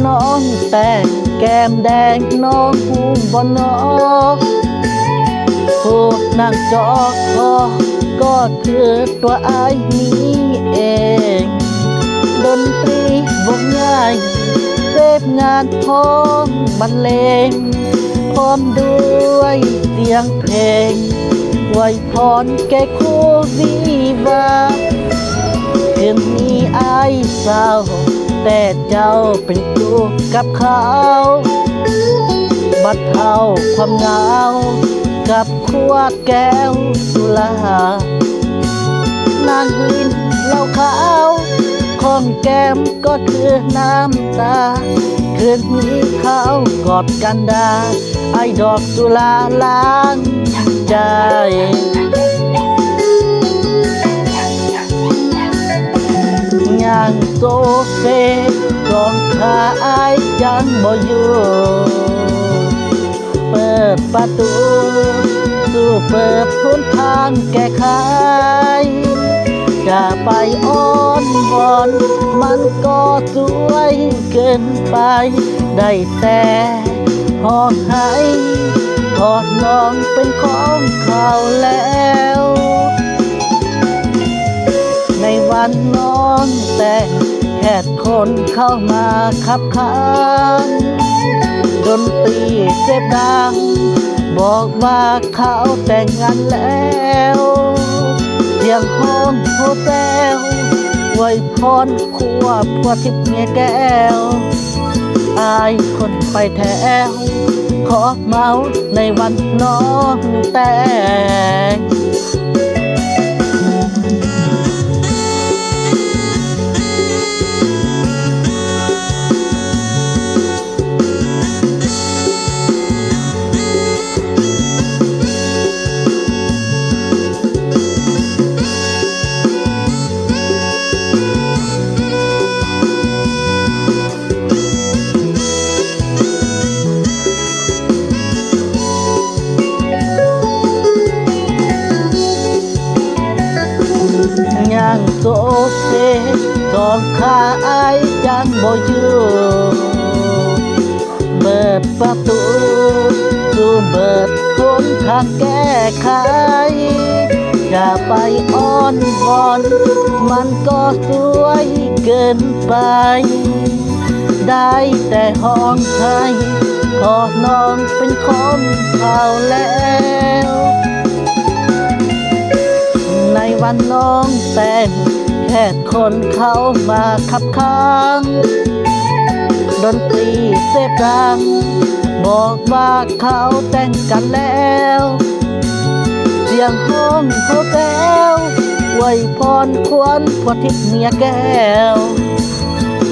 ນ້ອງແຕ້ງແກ້ມແດງ ນ້ອງຮູ້ບໍ່ນໍ? ຜູ້ນັ່ງຈໍຄອ ກໍຄືຕົວອ້າຍນີ້ເອງ. ດົນຕີວົງໃຫຍ່ ເສບງານຮ້ອງບັນເລງ ພ້ອມດ້ວຍສຽງເພງ ອວຍພອນແກ່ຄູ່ວິວາ. ຄືນນີ້ອ້າຍເສົ້າ ແຕ່ເຈົ້າເປັນສຸກກັບເຂົາ ບັດເທົາຄວາມເຫງົາ ກັບຂວດແກ້ວສຸລາ. ນັ່ງຫຼິ້ນເຫຼົ້າຂາວ ຂອງແກ້ມກໍຄືນ້ຳຕາ. ຄືນນີ້ເຂົາກອດກັນດາ ອ້າຍດອກສຸລາລ້າງໃຈ. ຍ່າງໂຊເຊ ສອງຂາອ້າຍຍັງບໍ່ຢູ່ ເປີດປະຕູ ສູ່ເປີດຫົນທາງແກ້ໄຂ. ຈະໄປອ້ອນວອນ ມັນກໍສວຍເກີນໄປ ໄດ້ແຕ່ຮ້ອງໄຫ້ ເພາະນ້ອງເປັນຂອງເຂົາແລ້ວ. ໃນວັນນ້ອງແຕ່ງ ແຂກຄົນເຂົ້າມາຄັບຂ້າງ ດົນຕີເສບດັງ ບອກວ່າເຂົາແຕ່ງງານແລ້ວ. ສຽງຮ້ອງໂຮແຊວ ອວຍພອນຄວບຄົວທິບເມຍແກ້ວ. ອ້າຍຄົນໄປແຖວ ຂໍເມົາໃນວັນນ້ອງແຕ່ງ. ຍ່າງໂຊເຊ ສອງຂາອ້າຍຍັງບໍ່ຢູ່ ເປີດປະຕູ ສູ່ເປີດຫົນທາງແກ້ໄຂ. ຈະໄປອ້ອນວອນ ມັນກໍສວຍເກີນໄປ ໄດ້ແຕ່ຮ້ອງໄຫ້ ເພາະນ້ອງເປັນຂອງເຂົາແລ້ວ. ໃນວັນນ້ອງແຕ່ງ ແຂກຄົນເຂົ້າມາຄັບຂ້າງ ດົນຕີເສບດັງ ບອກວ່າເຂົາແຕ່ງກັນແລ້ວ. ສຽງຮ້ອງໂຮແຊວ ອວຍພອນຄວນຜົວທິບເມຍແກ້ວ.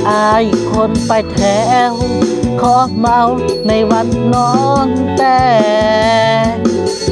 ອ້າຍຄົນປາຍແຖວ ຂໍເມົາໃນວັນນ້ອງແຕ່ງ.